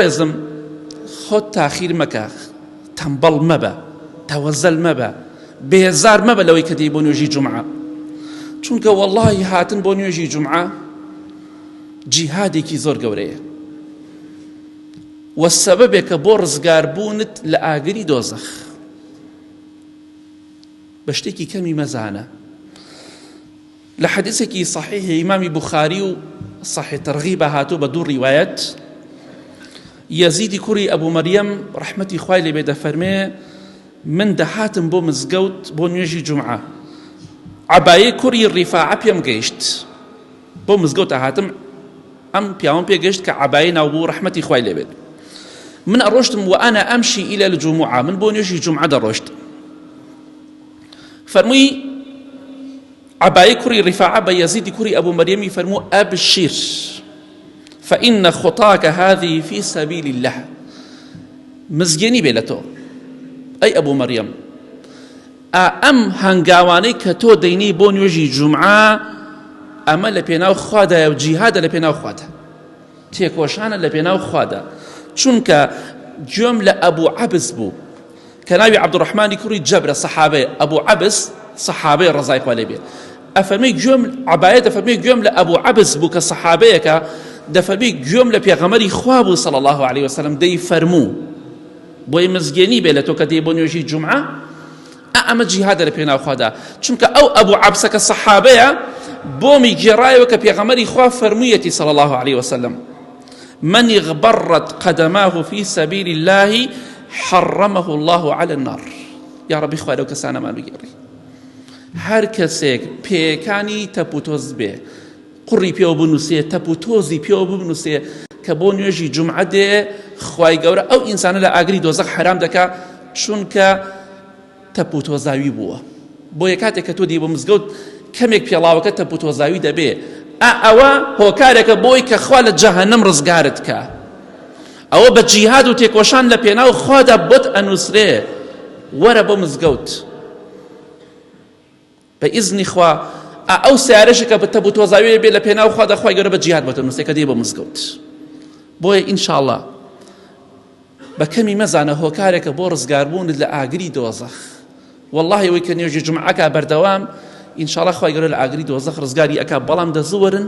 بەڕێزم خۆت تاخیر مەکە، تەمبەڵ مەبە، تەوەزەل مەبە، بێزار مەبە لەوەی کە دێی بۆ نوێژی جومعە، چونکە وەڵڵاهی هاتن بۆ نوێژی جومعە جیهادێکی زۆر گەورەیە و سەبەبێکە بۆ ڕزگاربوونت لە ئاگری دۆزەخ. بە شتێکی کەمی مەزانە. لە حەدیسێکی صحیحی ئیمامی بوخاری و صحیح ترغیبە هاتوو بە دوو ڕیوایەت یەزیدی کوڕی ئەبوو مەریەم ڕەحمەتی خوای لێ بێ دەفەرمێ من دەهاتم بۆ مزگەوت بۆ نوێژی جومعە عەبایەی کوڕی ڕیفاعە پێم گەیشت بۆ مزگەوت هاتم ئەم پیاوم پێگەشت کە عەبایەی ناو بوو ڕەحمەتی خوای لێ بێت من ئەڕۆشتم وأنا أمشي إلى الجمعة من بۆ نوێژی جومعە دەڕۆشت فەرمووی عەبایەی کوڕی ڕیفاعە بە یەزیدی کوڕی ئەبوو مەریەمی فەرموو ئەبشیر فإن خطاك هذه في سبيل الله مزگێنی بێ لە تۆ ئەی ئەبوو مەریەم ئەم هەنگاوانەی کە تۆ دەینی بۆ نوێژی جومعە ئەمە لە پێناو خوادایە و جیهادە لە پێناو خوادا تێکۆشانە لە پێناو خوادا چونکە گوێم لە ئەبوو عەبس بوو کە ناوی عەبدوڕەحمانی کوڕی جەبرە سەحابەیە ئەبوو عەبس سەحابەیە ڕەزای خوا لێ بێ ئەفەرمی گوێم عەبایە دەفەرمی گوێم لە ئەبوو عەبس بوو کە سەحابەیەکە دەفەرمی گوێم لە پێغەمبەری خوا بوو صلی الله علیه وسلم دەی فەرموو بۆی مزگێنی بێ لە تۆ کە دێ بۆ نوێژی جومعە ئەمە جیهادە لە پێناو خوادا چونکە ئەو ئەبوو عەبسە کە سەحابەیە بۆمی گێڕایەوە کە پێغەمبەری خوا فەرموویەتی صلی الله علیه وسلم من اغبرت قدماه في سبيل الله حرمه الله على النار یا ربی خوا لەو کەسانەمان بگێڕی هەر کەسێک پێکانی تەپ و تۆز بێ قوڕی پێوە بنووسێ تەپ و تۆزی پێوە بنووسێ کە بۆ نوێژی جومعە دێ خوای گەورە ئەو ئینسانە لە ئاگری دۆزەخ حەرام دەکا چونکە تەپ و تۆزاوی بووە بۆیە کاتێک کە تۆ دی بۆ مزگەوت کەمێک پێڵاوەکە تەپ و تۆزاوی دەبێ ئا ئەوە هۆکارێکە بۆی کە خوا لە جەهەنەم ڕزگارت کە ئەوە بە جیهاد و تێکۆشان لە پێناو خوادا بۆت ئەنووسرێ وەرە بۆ مزگەوت بە ئیزنی خوا ئا ئەو سیارەشە کە تەپ و تۆزاوی بێ لە پێناو خوادا خوای گەورە بە جیهاد بۆت ئەنووسێ کە دێ بۆ مزگەوت بۆیە ئینشاءاللە بە کەمی مەزانە هۆکارێکە بۆ ڕزگاربوونت لە ئاگری دۆزەخ واللهی ئەوەی کە نوێژی جومعەکە بەردەوام ئینشاءاللە خوای گەورە لە ئاگری دۆزەخ ڕزگاری ئەکا بەڵام دەزوەرن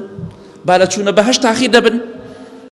با لە چوونە بەهەشت تاخیر دەبن.